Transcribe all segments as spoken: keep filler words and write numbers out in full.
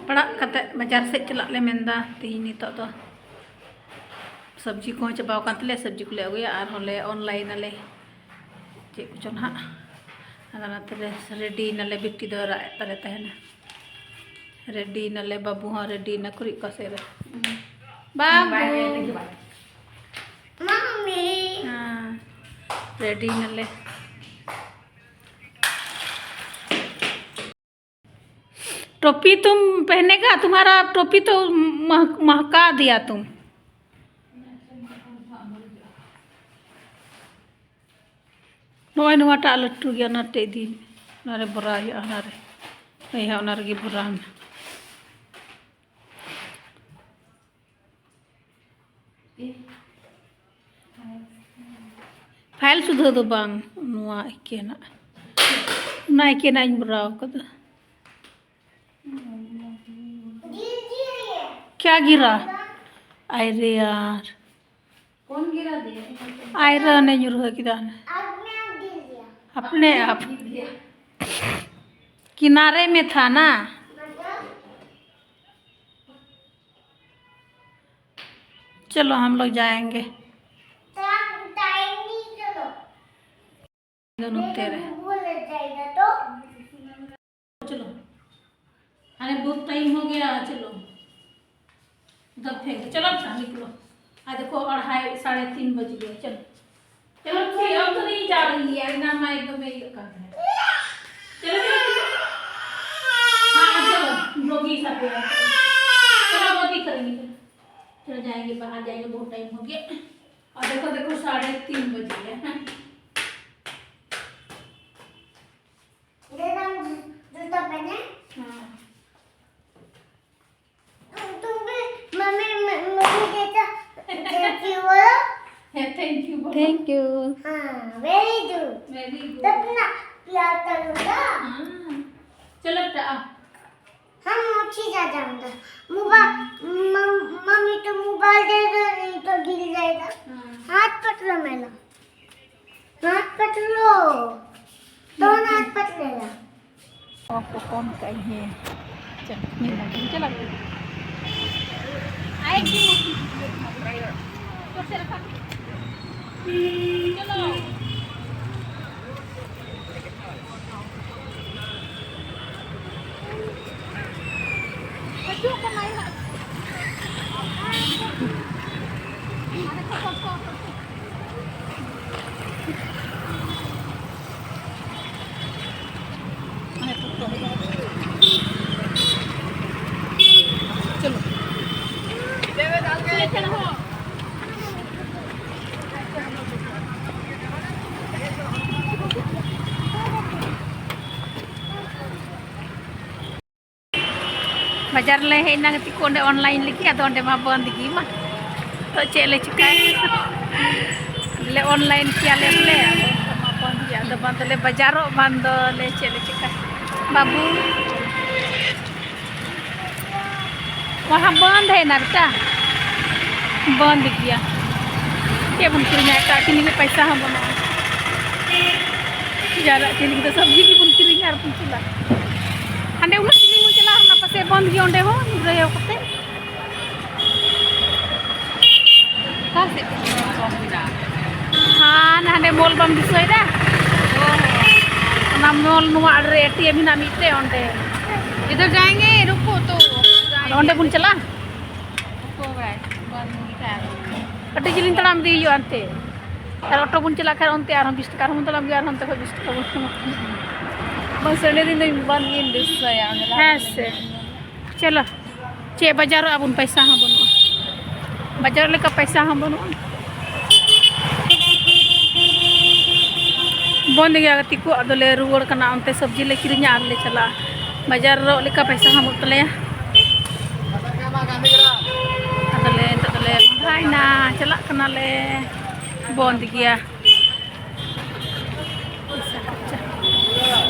ᱯᱟᱲᱟᱜ ᱠᱟᱛᱮ ᱵᱟᱡᱟᱨ ᱥᱮᱫ ᱪᱟᱞᱟᱜ ᱞᱮ ᱢᱮᱱᱫᱟ ᱛᱮᱦᱮᱧ᱾ ᱱᱤᱛᱚᱜ ᱫᱚ ᱥᱚᱵᱽᱡᱤ ᱠᱚᱦᱚᱸ ᱪᱟᱵᱟᱣ ᱟᱠᱟᱱ ᱛᱟᱞᱮᱭᱟ, ᱥᱚᱵᱽᱡᱤ ᱠᱚᱞᱮ ᱟᱹᱜᱩᱭᱟ, ᱟᱨᱦᱚᱸ ᱞᱮ ᱚᱱᱞᱟᱭᱤᱱ ᱟᱞᱮ ᱪᱮᱫ ᱠᱚᱪᱚ ᱱᱟᱦᱟᱜ᱾ ᱟᱫᱚ ᱚᱱᱟᱛᱮ ᱨᱮᱰᱤ ᱱᱟᱞᱮ, ᱵᱤᱴᱤ ᱫᱚ ᱨᱟᱜ ᱮᱫ ᱛᱟᱞᱮ ᱛᱟᱦᱮᱱᱟ᱾ ᱨᱮᱰᱤ ᱱᱟᱞᱮ, ᱵᱟᱹᱵᱩ ᱦᱚᱸ ᱨᱮᱰᱤ ᱱᱟ, ᱠᱩᱨᱤᱡ ᱠᱚ ᱥᱮᱫ ᱨᱮ᱾ ᱵᱟᱹᱵᱩ᱾ ᱢᱟᱢᱤ᱾ ᱦᱮᱸ, ᱨᱮᱰᱤ ᱱᱟᱞᱮ᱾ टोपी तुम पहनेगा, तुम्हारा टोपी तो मह-, महका दिया तुम। ᱱᱚᱜᱼᱚᱭ ᱱᱚᱣᱟᱴᱟᱜ ᱞᱟᱹᱴᱩ ᱜᱮᱭᱟ, ᱚᱱᱟᱴᱟᱜ ᱤᱫᱤ ᱢᱮ᱾ ᱚᱱᱟᱨᱮ ᱵᱷᱚᱨᱟᱣ ᱦᱩᱭᱩᱜᱼᱟ, ᱚᱱᱟᱨᱮ᱾ ᱦᱳᱭ, ᱦᱳᱭ, ᱚᱱᱟ ᱨᱮᱜᱮ ᱵᱷᱚᱨᱟᱣ ᱢᱮ᱾ ᱯᱷᱟᱭᱤᱞ ᱥᱩᱫᱷᱟᱹ ᱫᱚ ᱵᱟᱝ, ᱱᱚᱣᱟ ᱮᱠᱮᱱᱟᱜ, ᱚᱱᱟ ᱮᱠᱮᱱᱟᱜ ᱤᱧ ᱵᱷᱚᱨᱟᱣ ᱠᱟᱫᱟ᱾ क्या गिरा? अरे यार, कौन गिरा दिया? आयरन ने ᱧᱩᱨᱦᱟᱹ ᱠᱮᱫᱟ᱾ अपने आप। किनारे में था ना। चलो, हम लोग जाएंगे। टाइम, टाइम नहीं, चलो। दोनों तेरे। वो ले जाएगा तो। चलो, अरे, बहुत टाइम हो गया, चलो। दब फेंक, चलो, अच्छा, निकलो। आज देखो, अढ़ाई, साढ़े तीन बज गए, चलो। चलो, ठीक, अब तो नहीं जा रही है, ना मैं एकदम ये कर रहे हैं। चलो, चलो, चलो। हाँ, चलो, डॉगी साथ में। चलो, डॉगी करेंगे, चलो। चलो, जाएंगे, बाहर जाएंगे, बहुत टाइम हो गया। और देखो, देखो, साढ़े तीन बज गए हैं। जूता पहने? हाँ। तुम भी मम्मी, म-, मम्मी जैसा thank you बोलो। Thank you बोलो। Thank you। हाँ, very good। Very good। कितना प्यार करूँगा। हाँ। चलो बेटा, आओ। हम ऊँची जा जाऊँगा। मोबाइल, मम-, मम्मी तो मोबाइल दे दो, नहीं तो गिर जाएगा। हाँ। हाथ पकड़ो मेरा। हाथ पकड़ लो। दोनों हाथ पकड़ेगा। आपको कौन कही है? ᱧᱮᱞ ᱞᱟᱹᱜᱤᱫ ᱪᱟᱞᱟᱜ ᱠᱟᱱᱟ᱾ ᱟᱭ ᱪᱚᱞᱚ᱾ ᱦᱤᱡᱩᱜ ᱠᱟᱱᱟᱭ ᱦᱟᱸᱜ᱾ ᱵᱟᱡᱟᱨ ᱞᱮ ᱦᱮᱡ ᱮᱱᱟ ᱜᱟᱛᱮ ᱠᱚ, ᱚᱸᱰᱮ online ᱞᱟᱹᱜᱤᱫ, ᱟᱫᱚ ᱚᱸᱰᱮ ᱢᱟ ᱵᱚᱱᱫ ᱜᱮ ᱢᱟ᱾ ᱛᱚ ᱪᱮᱫ ᱞᱮ ᱪᱤᱠᱟᱹᱭᱟ? ᱞᱮ online ᱠᱮᱭᱟᱞᱮ ᱵᱚᱞᱮ, ᱟᱫᱚ ᱱᱤᱛᱚᱜ ᱢᱟ ᱵᱚᱱᱫ ᱜᱮᱭᱟ᱾ ᱟᱫᱚ ᱵᱟᱝ ᱫᱚᱞᱮ ᱵᱟᱡᱟᱨᱚᱜ, ᱵᱟᱝ ᱫᱚᱞᱮ ᱪᱮᱫ ᱞᱮ ᱪᱤᱠᱟᱹᱭᱟ? ᱵᱟᱹᱵᱩ ᱚᱦᱟ ᱵᱚᱱᱫ ᱦᱮᱡ ᱮᱱᱟ ᱵᱮᱴᱟ, ᱵᱚᱱᱫ ᱜᱮᱭᱟ᱾ ᱪᱮᱫ ᱵᱚᱱ ᱠᱤᱨᱤᱧᱟ? ᱮᱴᱟᱜ ᱠᱤᱨᱤᱧ ᱞᱟᱹᱜᱤᱫ ᱯᱚᱭᱥᱟ ᱦᱚᱸ ᱵᱟᱹᱱᱩᱜᱼᱟ᱾ ᱡᱟᱦᱟᱱᱟᱜ ᱠᱤᱨᱤᱧ ᱫᱚ ᱥᱚᱵᱽᱡᱤ ᱜᱮᱵᱚᱱ ᱠᱤᱨᱤᱧᱟ ᱟᱨ ᱵᱚᱱ ᱪᱟᱞᱟᱜᱼᱟ᱾ ᱦᱟᱸᱰᱮ ᱩᱱᱟᱹᱜ ᱥᱟᱺᱜᱤᱧ ᱵᱚᱱ ᱪᱟᱞᱟᱜᱼᱟ, ᱚᱱᱟ ᱯᱟᱥᱮ ᱵᱚᱱᱫ ᱜᱮᱭᱟ ᱚᱸᱰᱮ ᱦᱚᱸ, ᱧᱤᱫᱟᱹ ᱦᱮᱡ ᱠᱟᱛᱮ᱾ ᱚᱠᱟ ᱥᱮᱫ ᱛᱮ ᱵᱚᱱᱫ ᱮᱫᱟ? ᱦᱟᱱ ᱦᱟᱸᱰᱮ ᱢᱚᱞ ᱵᱟᱢ ᱫᱤᱥᱟᱹᱭᱮᱫᱟ? ᱚᱱᱟ ᱢᱚᱞ ᱱᱚᱣᱟ ᱟᱲᱮ ᱨᱮ ATM ᱢᱮᱱᱟᱜ ᱢᱤᱫᱴᱮᱡ ᱚᱸᱰᱮ᱾ ᱤᱫᱷᱟᱨ ᱡᱟᱭᱮᱸᱜᱮ, ᱨᱩᱠᱳ ᱛᱚ᱾ ᱟᱫᱚ ᱚᱸᱰᱮ ᱵᱚᱱ ᱪᱟᱞᱟᱜᱼᱟ? ᱨᱩᱠᱳ ᱵᱷᱟᱭ, ᱵᱟᱝ ᱱᱤᱠᱟᱞ᱾ ᱟᱹᱰᱤ ᱡᱤᱞᱤᱧ ᱛᱟᱲᱟᱢ ᱤᱫᱤ ᱦᱩᱭᱩᱜᱼᱟ ᱚᱱᱛᱮ᱾ ᱟᱨ ᱚᱴᱳ ᱵᱚᱱ ᱪᱟᱞᱟᱜ ᱠᱷᱟᱱ ᱚᱱᱛᱮ ᱟᱨᱦᱚᱸ ᱵᱤᱥ ᱴᱟᱠᱟ, ᱟᱨᱦᱚᱸ ᱛᱟᱲᱟᱢ ᱜᱮ, ᱟᱨᱦᱚᱸ ᱚᱱᱛᱮ ᱠᱷᱚᱱ ᱵᱤᱥ ᱴᱟᱠᱟ ᱵᱚᱱ ᱮᱢᱟ᱾ ᱵᱟᱝ, ᱥᱟᱱᱰᱮ ᱫᱤᱱ ᱫᱚ ᱤᱧ ᱵᱟᱝ ᱜᱤᱧ ᱫᱤᱥᱟᱹᱭᱟ ᱚᱸᱰᱮ ᱞᱟᱦᱟ ᱦᱮᱸ ᱥᱮ᱾ ᱪᱚᱞᱚ, ᱪᱮᱫ ᱵᱟᱡᱟᱨᱚᱜ ᱟᱵᱚᱱ, ᱯᱚᱭᱥᱟ ᱦᱚᱸ ᱵᱟᱹᱱᱩᱜᱼᱟ, ᱵᱟᱡᱟᱨ ᱞᱮᱠᱟ ᱯᱚᱭᱥᱟ ᱦᱚᱸ ᱵᱟᱹᱱᱩᱜᱼᱟ᱾ ᱵᱚᱱᱫ ᱜᱮᱭᱟ ᱜᱟᱛᱮ ᱠᱚ, ᱟᱫᱚᱞᱮ ᱨᱩᱣᱟᱹᱲ ᱠᱟᱱᱟ, ᱚᱱᱛᱮ ᱥᱚᱵᱽᱡᱤ ᱞᱮ ᱠᱤᱨᱤᱧᱟ ᱟᱨ ᱞᱮ ᱪᱟᱞᱟᱜᱼᱟ᱾ ᱵᱟᱡᱟᱨᱚᱜ ᱞᱮᱠᱟ ᱯᱚᱭᱥᱟ ᱦᱚᱸ ᱵᱟᱹᱱᱩᱜ ᱛᱟᱞᱮᱭᱟ᱾ ᱟᱫᱚᱞᱮ ᱱᱤᱛᱚᱜ ᱫᱚᱞᱮ ᱢᱚᱦᱰᱟᱭᱮᱱᱟ, ᱪᱟᱞᱟᱜ ᱠᱟᱱᱟᱞᱮ᱾ ᱵᱚᱱᱫ ᱜᱮᱭᱟ᱾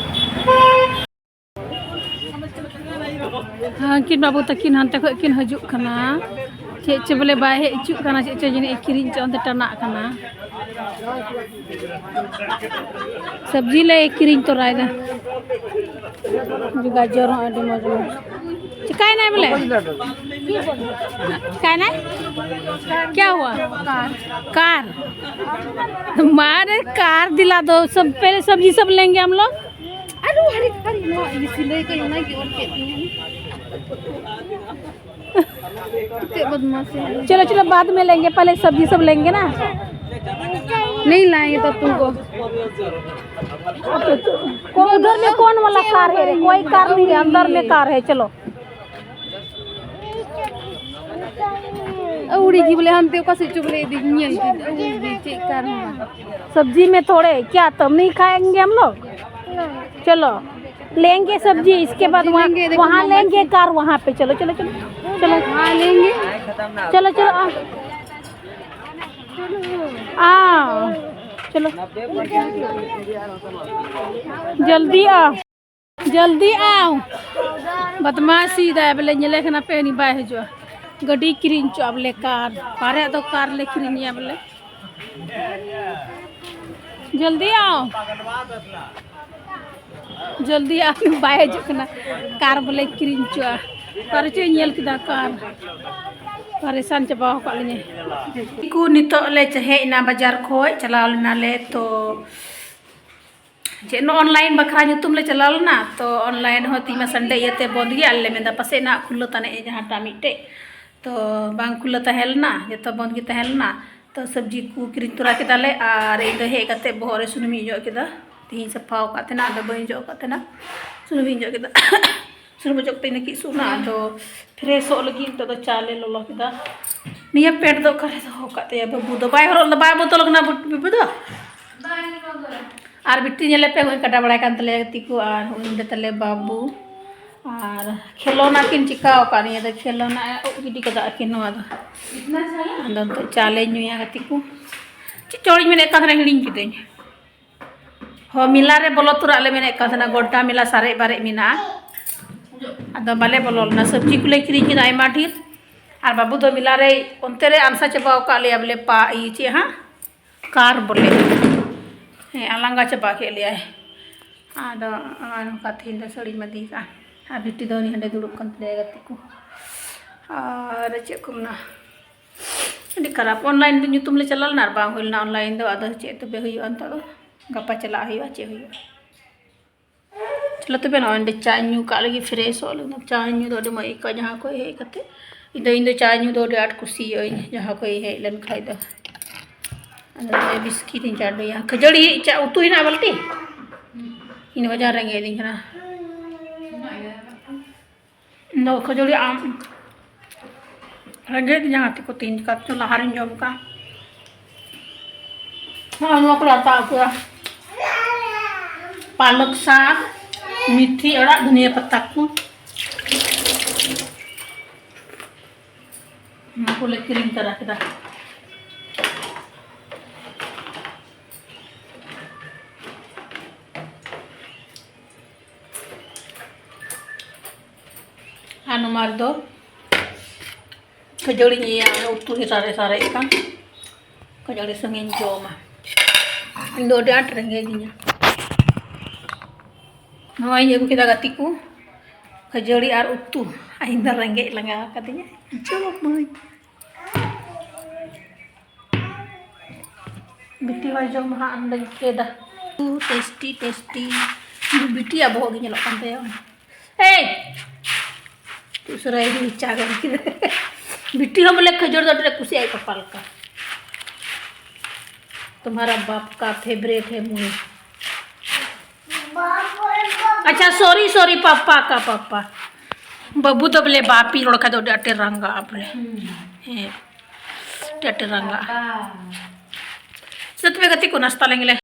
ᱩᱱᱠᱤᱱ ᱵᱟᱹᱵᱩ ᱛᱟᱹᱠᱤᱱ ᱦᱟᱱᱛᱮ ᱠᱷᱚᱡ ᱠᱤᱱ ᱦᱤᱡᱩᱜ ᱠᱟᱱᱟ᱾ ᱪᱮᱫ ᱪᱚ ᱵᱚᱞᱮ ᱵᱟᱭ ᱦᱮᱡ ᱦᱚᱪᱚᱜ ᱠᱟᱱᱟ, ᱪᱮᱫ ᱪᱚ ᱡᱟᱹᱱᱤᱡ ᱮ ᱠᱤᱨᱤᱧ ᱪᱚ ᱚᱱᱛᱮ ᱴᱟᱱᱟᱜ ᱠᱟᱱᱟ᱾ ᱥᱚᱵᱽᱡᱤ ᱞᱮ ᱠᱤᱨᱤᱧ ᱛᱚᱨᱟᱭᱮᱫᱟ᱾ ᱜᱟᱡᱚᱨ ᱦᱚᱸ ᱟᱹᱰᱤ ᱢᱚᱡᱽ ᱢᱚᱡᱽ᱾ ᱪᱤᱠᱟᱭᱱᱟᱭ ᱵᱚᱞᱮ? ᱪᱤᱠᱟᱭᱱᱟᱭ? क्या हुआ? कार। मारे कार दिला दो, सब पहले सब्जी सब लेंगे हम लोग। ᱟᱨᱚ ᱦᱟᱹᱨᱤ ᱦᱟᱹᱨᱤ ᱱᱚᱣᱟ ᱤᱭᱟᱹ ᱥᱤᱞᱟᱹᱭ ᱠᱚ ᱚᱱᱟ ᱜᱮ ᱚᱞ ᱠᱮᱫ ᱛᱤᱧᱟᱹ᱾ ᱪᱮᱫ ᱵᱚᱫᱢᱟᱥᱤ? चलो चलो, बाद में लेंगे, पहले सब्जी सब लेंगे ना। नहीं लाएंगे तब तुमको। को उधर में कौन वाला कार है रे? कोई कार नहीं है, अंदर में कार है। चलो। ᱟᱹᱣᱲᱤ ᱜᱮ ᱵᱚᱞᱮ, ᱦᱟᱱᱛᱮ ᱚᱠᱟ ᱥᱮᱫ ᱪᱚ ᱵᱚᱞᱮ ᱤᱫᱤ ᱧᱮᱞ ᱠᱮᱫ, ᱟᱹᱣᱲᱤ ᱜᱮ ᱪᱮᱫ ᱠᱟᱨ ᱦᱚᱸ ᱵᱟᱝ᱾ सब्जी में थोड़े क्या, तब नहीं खाएंगे हम लोग। चलो, लेंगे सब्जी, इसके बाद वहाँ, लेंगे, देखो वहाँ मामा लेंगे जी। कार वहाँ पे। चलो चलो चलो चलो। हाँ, लेंगे। चलो चलो आ। आओ, चलो। जल्दी आओ, जल्दी आओ। बदमाशी दा बोले, ᱧᱮᱞᱮ ᱠᱟᱱᱟ ᱯᱮ, ᱩᱱᱤ ᱵᱟᱭ ᱦᱤᱡᱩᱜᱼᱟ᱾ ᱜᱟᱹᱰᱤ ᱠᱤᱨᱤᱧ ᱦᱚᱪᱚᱜᱼᱟ ᱵᱚᱞᱮ, ᱠᱟᱨ᱾ ᱵᱟᱨᱭᱟ ᱫᱚ ᱠᱟᱨ ᱞᱮ ᱠᱤᱨᱤᱧᱮᱭᱟ ᱵᱚᱞᱮ᱾ ᱡᱚᱞᱫᱤ ᱟᱣ, ᱡᱚᱞᱫᱤ ᱟᱣ, ᱵᱟᱭ ᱦᱤᱡᱩᱜ ᱠᱟᱱᱟ᱾ ᱠᱟᱨ ᱵᱚᱞᱮ ᱠᱤᱨᱤᱧ ᱦᱚᱪᱚᱜᱼᱟ᱾ ᱚᱠᱟᱨᱮ ᱪᱚᱭ ᱧᱮᱞ ᱠᱮᱫᱟ ᱠᱟᱨ᱾ ᱯᱟᱨᱮᱥᱟᱱ ᱪᱟᱵᱟ ᱟᱠᱟᱫ ᱞᱤᱧᱟᱹ᱾ ᱠᱚ ᱱᱤᱛᱚᱜ ᱞᱮ ᱦᱮᱡ ᱮᱱᱟ ᱵᱟᱡᱟᱨ ᱠᱷᱚᱡ, ᱪᱟᱞᱟᱣ ᱞᱮᱱᱟᱞᱮ᱾ ᱛᱚ ᱪᱮᱫ ᱱᱚ online ᱵᱟᱠᱷᱨᱟ ᱧᱩᱛᱩᱢ ᱞᱮ ᱪᱟᱞᱟᱣ ᱞᱮᱱᱟ, ᱛᱚ online ᱦᱚᱸ ᱛᱤᱦᱤᱧ ᱢᱟ Sunday ᱤᱭᱟᱹᱛᱮ ᱵᱚᱱᱫ ᱜᱮᱭᱟ᱾ ᱟᱞᱮ ᱢᱮᱱᱫᱟ ᱯᱟᱥᱮᱡ ᱱᱟᱜ ᱠᱷᱩᱞᱟᱹ ᱛᱟᱱᱮᱡ ᱡᱟᱦᱟᱸᱴᱟᱜ ᱢᱤᱫᱴᱮᱡ, ᱛᱚ ᱵᱟᱝ ᱠᱷᱩᱞᱟᱹ ᱛᱟᱦᱮᱸ ᱞᱮᱱᱟ, ᱡᱚᱛᱚ ᱵᱚᱱᱫ ᱜᱮ ᱛᱟᱦᱮᱸ ᱞᱮᱱᱟ᱾ ᱛᱚ ᱥᱚᱵᱽᱡᱤ ᱠᱚ ᱠᱤᱨᱤᱧ ᱛᱚᱨᱟ ᱠᱮᱫᱟᱞᱮ ᱟᱨ ᱤᱧ ᱫᱚ ᱦᱮᱡ ᱠᱟᱛᱮ ᱵᱚᱦᱚᱜ ᱨᱮ ᱥᱩᱱᱩᱢᱤᱧ ᱚᱡᱚᱜ ᱠᱮᱫᱟ᱾ ᱛᱤᱦᱤᱧ ᱥᱟᱯᱷᱟ ᱟᱠᱟᱫ ᱛᱟᱦᱮᱱᱟ, ᱟᱫᱚ ᱵᱟᱹᱧ ᱚᱡᱚᱜ ᱟᱠᱟᱫ ᱛᱟᱦᱮᱱᱟ, ᱥᱩᱱᱩᱢᱤᱧ ᱚᱡᱚᱜ ᱠᱮᱫᱟ᱾ ᱥᱩᱱᱩᱢ ᱚᱡᱚᱜ ᱠᱟᱛᱮ ᱤᱱᱟᱹ ᱠᱤᱪᱷᱩ ᱚᱱᱟ ᱟᱫᱚ ᱯᱷᱨᱮᱥᱚᱜ ᱞᱟᱹᱜᱤᱫ ᱱᱤᱛᱚᱜ ᱫᱚ ᱪᱟ ᱞᱮ ᱞᱚᱞᱚ ᱠᱮᱫᱟ᱾ ᱱᱤᱭᱟᱹ ᱯᱮᱱᱴ ᱫᱚ ᱚᱠᱟᱨᱮ ᱫᱚᱦᱚ ᱠᱟᱜ ᱛᱟᱭᱟ ᱵᱟᱹᱵᱩ ᱫᱚ? ᱵᱟᱭ ᱦᱚᱨᱚᱜ ᱞᱮᱫᱟ, ᱵᱟᱭ ᱵᱚᱫᱚᱞ ᱠᱟᱱᱟ ᱵᱟᱹᱵᱩ ᱫᱚ᱾ ᱟᱨ ᱵᱤᱴᱤ ᱧᱮᱞᱮ ᱯᱮ, ᱦᱚᱸᱜᱼᱚᱭ ᱠᱟᱰᱟ ᱵᱟᱲᱟᱭ ᱠᱟᱱ ᱛᱟᱞᱮᱭᱟ ᱜᱟᱛᱮ ᱠᱚ, ᱟᱨ ᱦᱚᱸᱜᱼᱚᱭ ᱱᱚᱸᱰᱮ ᱛᱟᱞᱮ ᱵᱟᱹᱵᱩ᱾ ᱟᱨ ᱠᱷᱮᱞᱳᱱᱟ ᱠᱤᱱ ᱪᱤᱠᱟᱹᱣ ᱟᱠᱟᱫ ᱱᱤᱭᱟᱹ ᱫᱚ, ᱠᱷᱮᱞᱳᱱᱟ ᱩᱵ ᱜᱤᱰᱤ ᱠᱟᱫᱟ ᱟᱹᱠᱤᱱ ᱱᱚᱣᱟ ᱫᱚ᱾ ᱟᱫᱚ ᱱᱤᱛᱚᱜ ᱪᱟ ᱞᱮ ᱧᱩᱭᱟ ᱜᱟᱛᱮ ᱠᱚ᱾ ᱪᱮᱫ ᱪᱚᱲᱤᱧ ᱢᱮᱱᱮᱫ ᱠᱟᱱ ᱛᱟᱦᱮᱱᱟ, ᱦᱤᱲᱤᱧ ᱠᱤᱫᱟᱹᱧ᱾ ᱦᱚᱸ, ᱢᱮᱞᱟ ᱨᱮ ᱵᱚᱞᱚ ᱛᱚᱨᱟᱜ ᱞᱮ ᱢᱮᱱᱮᱫ ᱠᱟᱱ ᱛᱟᱦᱮᱱᱟ, ᱜᱚᱰᱰᱟ ᱢᱮᱞᱟ ᱥᱟᱨᱮᱡ ᱵᱟᱨᱮᱡ ᱢᱮᱱᱟᱜᱼᱟ᱾ ᱟᱫᱚ ᱵᱟᱞᱮ ᱵᱚᱞᱚ ᱞᱮᱱᱟ, ᱥᱚᱵᱽᱡᱤ ᱠᱚᱞᱮ ᱠᱤᱨᱤᱧ ᱠᱮᱫᱟ ᱟᱭᱢᱟ ᱰᱷᱮᱨ᱾ ᱟᱨ ᱵᱟᱹᱵᱩ ᱫᱚ ᱢᱮᱞᱟ ᱨᱮ ᱚᱱᱛᱮ ᱨᱮ ᱟᱱᱥᱟ ᱪᱟᱵᱟᱣ ᱟᱠᱟᱫ ᱞᱮᱭᱟ ᱵᱚᱞᱮ, ᱯᱟ ᱤᱭᱟᱹ ᱪᱮᱫ ᱦᱟᱸᱜ, ᱠᱟᱨ ᱵᱚᱞᱮ᱾ ᱦᱮᱸ, ᱟᱨ ᱞᱟᱸᱜᱟ ᱪᱟᱵᱟ ᱠᱮᱫ ᱞᱮᱭᱟᱭ᱾ ᱟᱫᱚ ᱱᱚᱜᱼᱚᱭ ᱱᱚᱝᱠᱟ ᱛᱮᱦᱮᱧ ᱫᱚ ᱥᱟᱹᱲᱤᱧ ᱵᱟᱸᱫᱮ ᱠᱟᱜᱼᱟ᱾ ᱟᱨ ᱵᱤᱴᱤ ᱫᱚ ᱩᱱᱤ ᱦᱟᱸᱰᱮ ᱫᱩᱲᱩᱵ ᱠᱟᱱ ᱛᱟᱞᱮᱭᱟ ᱜᱟᱛᱮ ᱠᱚ᱾ ᱟᱨ ᱪᱮᱫ ᱠᱚ ᱢᱮᱱᱟ, ᱟᱹᱰᱤ ᱠᱷᱟᱨᱟᱯ᱾ online ᱫᱚ ᱧᱩᱛᱩᱢ ᱞᱮ ᱪᱟᱞᱟᱣ ᱞᱮᱱᱟ ᱟᱨ ᱵᱟᱝ ᱦᱩᱭ ᱞᱮᱱᱟ online ᱫᱚ᱾ ᱟᱫᱚ ᱪᱮᱫ ᱛᱚᱵᱮ ᱦᱩᱭᱩᱜᱼᱟ ᱱᱤᱛᱚᱜ ᱫᱚ? ᱜᱟᱯᱟ ᱪᱟᱞᱟᱜ ᱦᱩᱭᱩᱜᱼᱟ, ᱪᱮᱫ ᱦᱩᱭᱩᱜᱼᱟ᱾ ᱪᱚᱞᱚ ᱛᱚᱵᱮ, ᱱᱚᱜᱼᱚᱭ ᱱᱚᱰᱮ ᱪᱟ ᱧᱩ ᱠᱟᱜ ᱞᱟᱹᱜᱤᱫ, fresh ᱚᱜ ᱞᱟᱹᱜᱤᱫ᱾ ᱪᱟ ᱧᱩ ᱫᱚ ᱟᱹᱰᱤ ᱢᱚᱡᱽ ᱟᱹᱭᱠᱟᱹᱜᱼᱟ ᱡᱟᱦᱟᱸ ᱠᱷᱚᱡ ᱦᱮᱡ ᱠᱟᱛᱮ᱾ ᱤᱧ ᱫᱚ, ᱤᱧ ᱫᱚ ᱪᱟ ᱧᱩ ᱫᱚ ᱟᱹᱰᱤ ᱟᱸᱴ ᱠᱩᱥᱤᱭᱟᱜ ᱟᱹᱧ ᱡᱟᱦᱟᱸ ᱠᱷᱚᱡ ᱦᱮᱡ ᱞᱮᱱ ᱠᱷᱟᱡ ᱫᱚ᱾ ᱟᱫᱚ ᱱᱚᱜᱼᱚᱭ ᱵᱤᱥᱠᱤᱴ ᱤᱧ ᱪᱟᱰᱚᱭᱟ᱾ ᱠᱷᱟᱹᱡᱟᱹᱲᱤ ᱪᱟ ᱩᱛᱩ ᱦᱮᱱᱟᱜᱼᱟ ᱵᱟᱹᱞᱛᱤ? ᱤᱧ ᱫᱚ ᱵᱟᱡᱟᱨ ᱨᱮᱸᱜᱮᱡ ᱤᱫᱤᱧ ᱠᱟᱱᱟ᱾ ᱤᱧ ᱫᱚ ᱠᱷᱟᱹᱡᱟᱹᱲᱤ ᱟᱢ ᱨᱮᱸᱜᱮᱡ ᱤᱫᱤᱧᱟ ᱜᱟᱛᱮ ᱠᱚ, ᱛᱮᱦᱮᱧ ᱠᱟᱨ ᱪᱚ ᱞᱟᱦᱟ ᱨᱤᱧ ᱡᱚᱢ ᱠᱟᱜᱼᱟ᱾ ᱱᱚᱜᱼᱚᱭ ᱱᱚᱣᱟ ᱠᱚᱞᱮ ᱟᱛᱟ ᱩᱛᱩᱭᱟ, ᱯᱟᱞᱚᱠ ᱥᱟᱠ, ᱢᱤᱛᱷᱤ ᱟᱲᱟᱜ, ᱫᱷᱩᱱᱤᱭᱟᱹ ᱯᱟᱛᱟ ᱠᱚ᱾ ᱱᱚᱣᱟ ᱠᱚᱞᱮ ᱠᱤᱨᱤᱧ ᱛᱟᱨᱟ ᱠᱮᱫᱟ᱾ ᱟᱨ ᱱᱚᱣᱟ ᱨᱮᱫᱚ ᱠᱷᱟᱹᱡᱟᱹᱲᱤᱧ ᱤᱭᱟᱹ, ᱩᱛᱩ ᱨᱮ ᱥᱟᱨᱮ ᱥᱟᱨᱮᱡ ᱠᱟᱱ ᱠᱷᱟᱹᱡᱟᱹᱲᱤ ᱥᱚᱸᱜᱮᱧ ᱡᱚᱢᱟ᱾ ᱤᱧ ᱫᱚ ᱟᱹᱰᱤ ᱟᱸᱴ ᱨᱮᱸᱜᱮᱡᱤᱧᱟ᱾ ᱱᱚᱣᱟᱧ ᱟᱹᱜᱩ ᱠᱮᱫᱟ ᱜᱟᱛᱮ ᱠᱚ, ᱠᱷᱟᱹᱡᱟᱹᱲᱤ ᱟᱨ ᱩᱛᱩ᱾ ᱤᱧ ᱫᱚ ᱨᱮᱸᱜᱮᱡ ᱞᱟᱸᱜᱟ ᱟᱠᱟᱫᱤᱧᱟ, ᱡᱚᱢᱟᱹᱧ᱾ ᱵᱤᱴᱤ ᱦᱚᱸᱭ ᱡᱚᱢᱟ ᱦᱟᱸᱜ, ᱱᱚᱸᱰᱮᱧ ᱯᱷᱮᱰᱟ᱾ ᱩ, tasty, tasty᱾ ᱵᱤᱴᱤᱭᱟᱜ ᱵᱚᱦᱚᱜ ᱜᱮ ᱧᱮᱞᱚᱜ ᱠᱟᱱ ᱛᱟᱭᱟ᱾ ᱮᱭ! ᱩᱥᱟᱹᱨᱟᱭ ᱪᱟ ᱜᱚᱫ ᱠᱮᱫᱟ᱾ ᱵᱤᱴᱤ ᱦᱚᱸ ᱵᱚᱞᱮ ᱠᱷᱟᱹᱡᱟᱹᱲ ᱫᱚ ᱟᱹᱰᱤ ᱟᱸᱴ ᱠᱩᱥᱤᱭᱟᱜᱼᱟ, ᱯᱟᱯᱟ ᱞᱮᱠᱟ᱾ तुम्हारा बाप का favourite है मुझे। अच्छा, sorry, sorry, पापा का पापा। ᱵᱟᱹᱵᱩ ᱫᱚ ᱵᱚᱞᱮ ᱵᱟᱯᱤ ᱨᱚᱲ ᱠᱷᱟᱡ ᱫᱚ ᱟᱹᱰᱤ ᱟᱸᱴᱮ ᱨᱟᱸᱜᱟᱜᱼᱟ ᱵᱚᱞᱮ᱾ ᱦᱩᱸ᱾ ᱦᱮᱸ, ᱟᱹᱰᱤ ᱟᱸᱴᱮ ᱨᱟᱸᱜᱟᱜᱼᱟ᱾ ᱯᱟᱯᱟ᱾ ᱥᱮ ᱛᱚᱵᱮ ᱜᱟᱛᱮ ᱠᱚ, ᱱᱟᱥᱛᱟ ᱞᱮᱱ ᱜᱮᱞᱮ᱾